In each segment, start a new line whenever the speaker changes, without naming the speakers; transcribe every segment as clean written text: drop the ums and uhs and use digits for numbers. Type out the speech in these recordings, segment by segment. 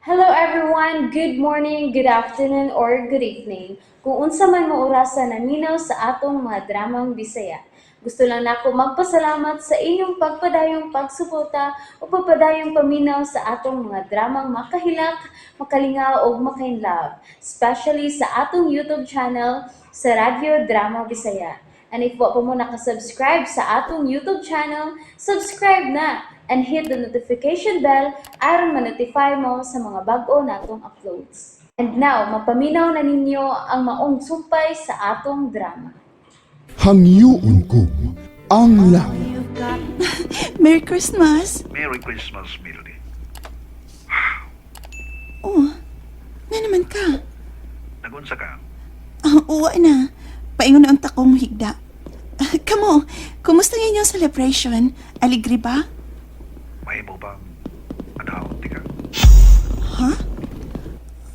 Hello everyone! Good morning, good afternoon, or good evening. Kung unsa man mo orasa naminaw sa atong mga dramang Bisaya. Gusto lang nako magpasalamat sa inyong pagpadayong pagsuporta o pagpadayong paminaw sa atong mga dramang makahilak, makalingaw ug makainlove, especially sa atong YouTube channel sa Radyo Drama Bisaya. And if wa pa mo nakasubscribe sa atong YouTube channel, subscribe na and hit the notification bell aron ma-notify mo sa mga bag-o natong uploads. And now, mapaminaw na ninyo ang maong sumpay sa atong drama.
Hangyoon ko ang langit.
Merry Christmas!
Merry Christmas, Melody.
Oh, na naman ka.
Nagunsa ka?
Ah, uwa na. Paingon na ang takong higda. Ah, kamo, kumusta nga inyong celebration? Aligri ba?
Mahimo bang adhaon ti ka?
Ha?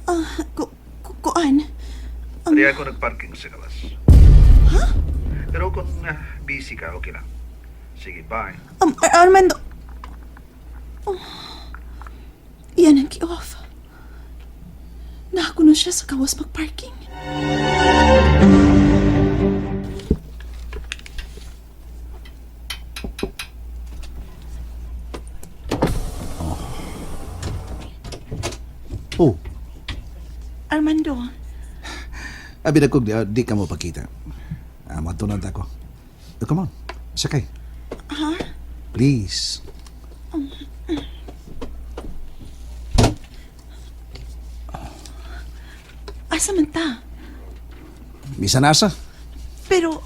Ah, kuan?
Di ako nagparking sa gawas. Ha? Pero kung busy ka, okay lang. Sige, bye.
Armando. Oh. Iyan ang ki-off. Nakakuno siya sa kawas magparking.
Oh,
Armando,
abi na kog di ka mo pakita. Ah, matunan ta ko. Oh, come on, sakay.
Ha?
Please.
Asa man ta?
Bisan asa.
Pero,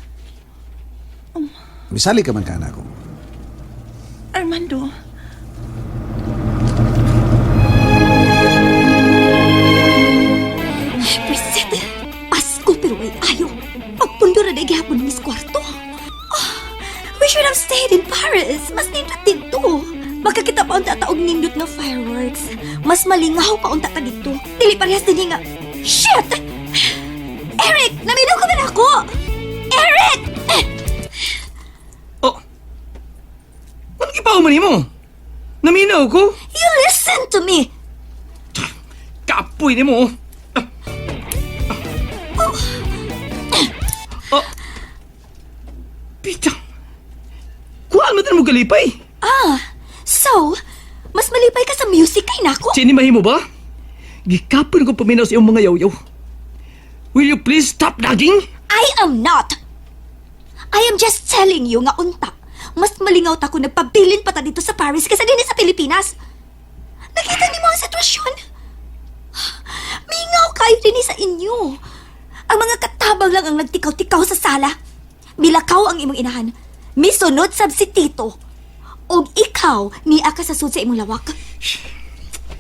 Misali ka man ka na ako.
Armando,
Preset! Pasko pero way ayo. Pagpundo na dahil gihapon ni kwarto. Oh, we should have stayed in Paris. Mas nindot dito. Makakita pa unta ta og nindot nga fireworks. Mas malingaw pa unta ta dito. Dili parehas dinhi nga. Shit! Eric! Naminaw ka ba na ako? Eric!
Oh! Ano gipahuman nimo? Naminaw ko?
You listen to me!
Kapoy nimo. Oh. Oh. Pitang. Kuhaan mo din mo galipay.
Ah, so, mas malipay ka sa music kay nako?
Sini mahimo ba? Gikapoy ko paminaw sa iyong mga yaw-yaw. Will you please stop nagging?
I am not. I am just telling you nga unta. Mas malingaw ta kung nagpabilin pa ta dito sa Paris kaysa dinhi sa Pilipinas. Nakita niyo mo ang sitwasyon? Mingaw kayo dinhi sa inyo. Ang mga katabang lang ang nagtikaw-tikaw sa sala. Milakaw ang imong inahan. Misunod sab si Tito. Og ikaw, niya ka sa sud sa imong lawak.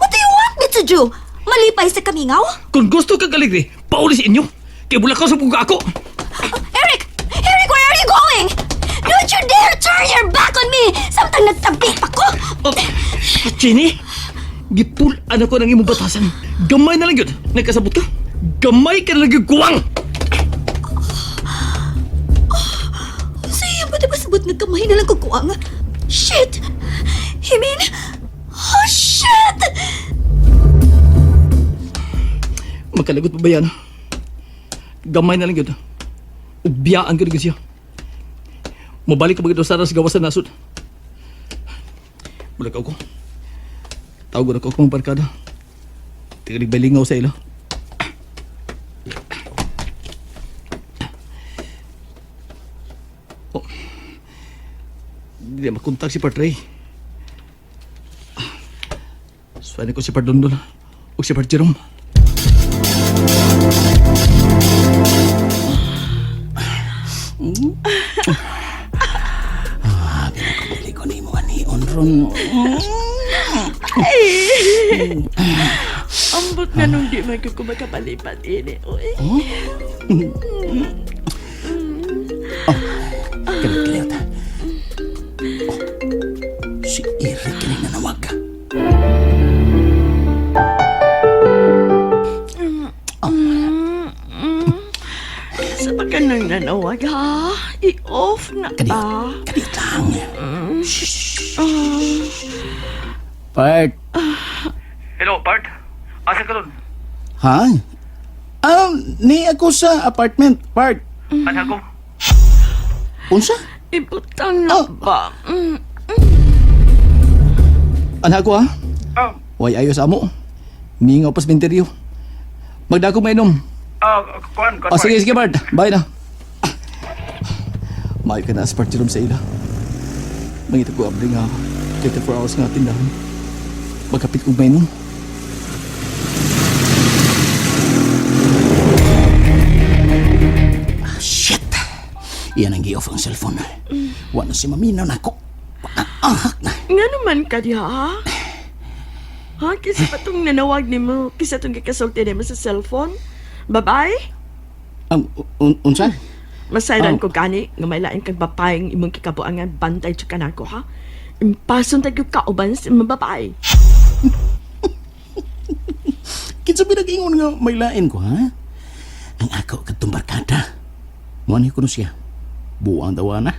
What do you want me to do? Malipay sa kamingaw?
Kung gusto ka galigri, pauli sa inyo. Kay bulakaw sa puga ako.
Eric! Eric, where are you going? Don't you dare turn your back on me! Samtang nagtabi pa ko!
Oh, Jenny, gipulaan ako ng imong batasan. Gamay na lang yun. Nagkasabot ka? Gamay ka na lang yun, kuwang!
Sa'yo ba diba sabot nga kamay na lang ko kuwang? Shit! You mean... Oh, shit!
Magkalagot pa ba yan? Gamay na lang yun. Ugbiyaan ka na siya. Mabalik ka ba ito sa gawas sa nasod? Mula ka ako. Tawag ko akong barkada. Tigalig balingaw sa ilo. Oh. Hindi na makontak si Patray. Suwani ko si Pardondon o si Jerome.
Dili ko nimo anion ron.
Ambot nga nung di man ko makapalipat ini. Uy.
Kalit kalit. Oh, si Eric kini nanawag ka.
Sa pa ka nang nanawag, ha? I-off na
Kadiyot.
ba?
Kadiyot lang. Shh. Part.
Hello, Bart. Asa ka ron?
Ha? Ni ako sa apartment, Bart.
Anha ko?
Unsa?
Ibutang na
Oh.
ba?
Anha ko ha?
Ah,
Way ayo sa amo. Mingaw pas menteryo. Magdako mainom.
ah, kuan, kuan.
O sige, sige Bart. Bye na. Maayo ka na sa party room sa ila. Mangita ko abli nga 24 hours nga tindahan. Magkapit kong mainom.
Ah, shit! Iyan ang gi-off ang cellphone. Wa na si maminaw na ako. Ahak na.
Nga naman ka diha, ha? Ha? Kisa pa tong nanawag nimo, kisa tong gikasulti nimo sa cellphone? Bye-bye?
Unsa?
Masayran
Oh.
ko gani nga may lain kang babaeng imong kikabuangan bantay jud kanako ha. Impason tayo kauban sa imong babae.
Kinsa pinag-ingon nga may lain ko, ha? Ang ako kadtong barkada. Mo ni kuno siya. Buang dawa na.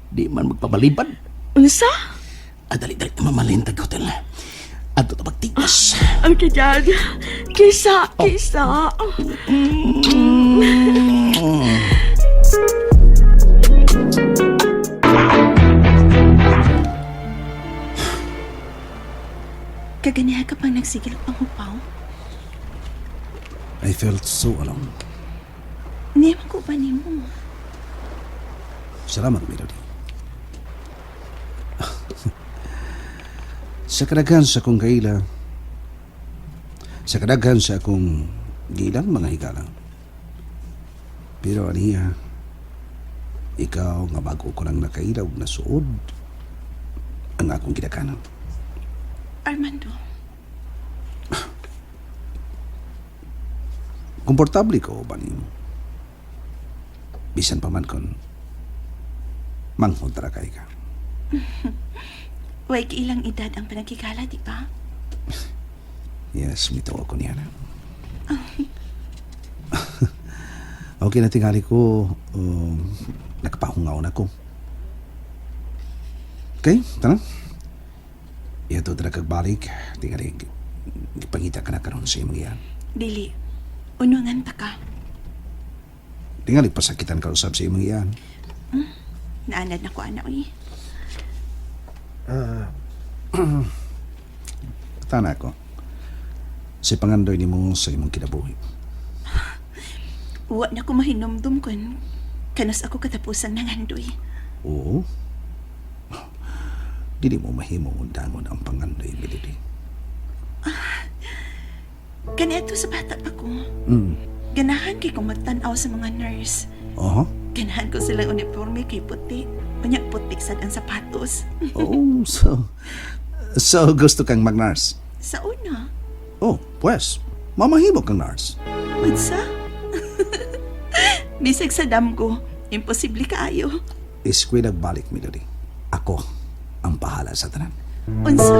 Di man magpabalibad.
Unsa?
Ah, dali-dali mamalintag hotel. Adto ta pagtigas.
Okay, Dad. Kisa, kisa.
Kaganiha ka pang nagsigil og panghupaw.
I felt so alone.
Niya man ko ba nimo?
Salamat, Melody. Sa kadaghan sa akong kaila, sa kadaghan sa akong gilang mga higala. Pero aniya, ikaw nga bago ko lang nakaila ug nasuod ang akong gidakanan.
Armando,
Komportable ko ba nimo? Bisan pa man kon manghod ra kay ka.
way ilang edad ang panagkikala, di ba?
Yes, mituo ko niya na. Okay na tingali ko, nakapahungaw na ko. Okay, tara. Iyato tara kagbalik. Tingali, gipangita ka na karon sa imong iyan.
Dili. Unungan ta ka.
Tingali, pasakitan ka usab sa imong iyan.
Naanad na ko ana oy.
Tana ko. Si pangandoy nimo sa imong kinabuhi.
Wa na ko mahinumdum kun kanos ako katapusan nangandoy.
Oo. Dili mo mahimo undangon ang pangandoy, Melody.
Kaniadto sa bata pa ko. Ganahan kay kong magtan-aw sa mga nurse.
Oho.
Ganahan ko silang uniforme kay puti. Unya puti sad ang sapatos.
Oh, so gusto kang mag-nurse?
Sa una,
Oh, pues, mamahimo kang nurse.
unsa? Bisag sa damgo, imposible kaayo.
Eskwela balik, Melody. Ako ang bahala sa tanan.
Unsa?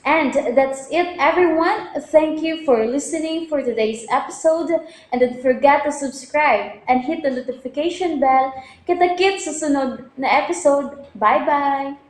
And that's it, everyone. Thank you for listening for today's episode. And don't forget to subscribe and hit the notification bell. Kita-kits sa sunod na episode. Bye-bye!